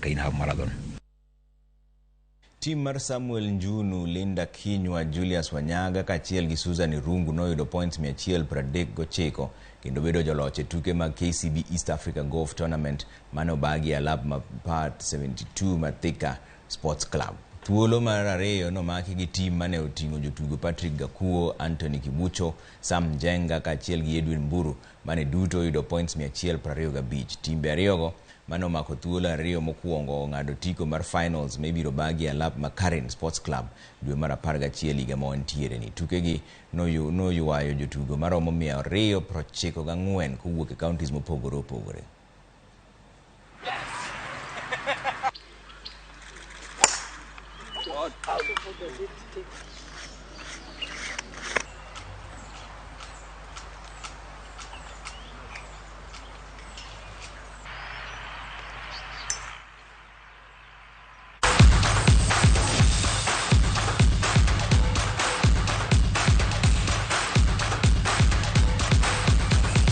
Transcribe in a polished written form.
ka in half marathon. Tim mar Samuel Njunu, Linda Kinyua, Julius Wanyaga kaachiel gi Susan Irungu noyudo points 139 kendo bedo joloch e tuke mag KCB East Africa Golf Tournament mane obagi e alap ma Part 72 ma Thika Sports Club. Thuolo mar ariyo nomaki gi tim mane oting'o jotugo Patrick Gakuo, Anthony Kibucho, Sam Njenga kaachiel gi Edwin Mburu mane duto oyudo points 125. Timbe ariyogo mane omako thuolo ariyo mokwongo ong'ado otiko mar finals ma ibiro bagi e alap ma Karen Sports Club dwe mar 11 higa ma wantiere ni. Tukegi noywayo jotugo maromo 294 kowuok e counties mopogore opogore.